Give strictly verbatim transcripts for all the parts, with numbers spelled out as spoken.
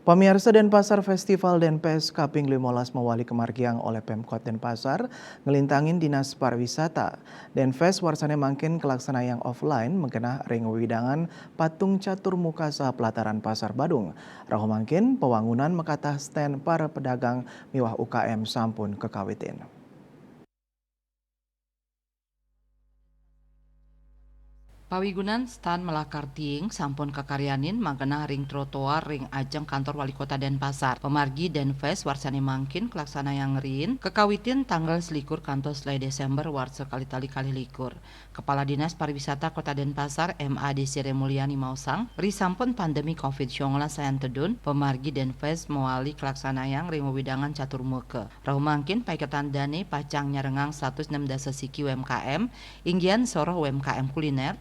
Pamiarsa, Denpasar Festival Denfest kaping limolas mawali kamargiang oleh Pemkot Denpasar ngelintangin Dinas Pariwisata. Denfest warsané mangkin kalaksanayang offline magenah ring wewidangan patung catur muka saha pelataran Pasar Badung. Rauh mangkin pawangunan makatah stand para pedagang miwah U K M sampun kakawitin. Pawigunan stan malakar tiing sampun kakaryanin magenah ring trotoar ring ajeng kantor Wali Kota Denpasar. Pamargi Denfest warsané mangkin kalaksanayang ngriin kakawitin tanggal selikur kantos selaé Désémber warsa kalih tali kalih likur. Kepala Dinas Pariwisata Kota Denpasar, M A Desire Mulyani maosang, ri sampun pandemi covid sembilan belas sayan tedun, pamargi Denfest mawali kalaksanayang ring wewidangan catur muka. Rauh mangkin paiketan dané pacang nyarengang satus nem dasa siki U M K M, inggihan soroh U M K M kuliner,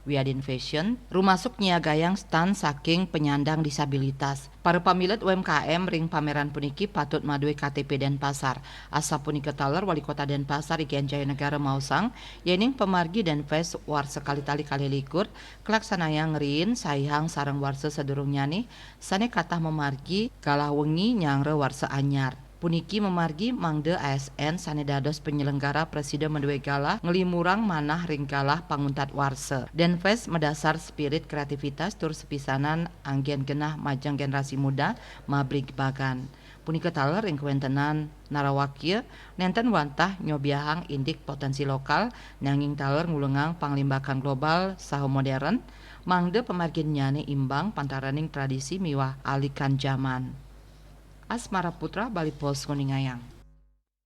wiadin fashion, rumasuk nyiagayang stan saking penyandang disabilitas. Para pamilet U M K M ring pameran puniki patut madué K T P Denpasar. Asapunika taler Wali Kota Denpasar I Gén Jayanegara maosang, yéning pamargi Denfest warsa kalih tali kalih likur, kalaksanayang ngriin saihang sareng warsa sadurungnyané, sané katah mamargi galah wengi nyanggra warsa anyar. Puniki mamargi mangda A S N sané dados penyelenggara prasida madué galah nglimurang manah ring galah panguntat warsa. Denfest madasar spirit kreativitas tur sepisanan anggén genah majeng generasi muda mabligbagan. Punika taler ring kawéntenan narawakya nénten wantah nyobiahang indik potensi lokal, nanging taler ngulungang panglimbakan global saha modern, mangda pamarginnyané imbang pantaraning tradisi miwah alikan jaman. Asmara Putra, Bali Post, nguningayang.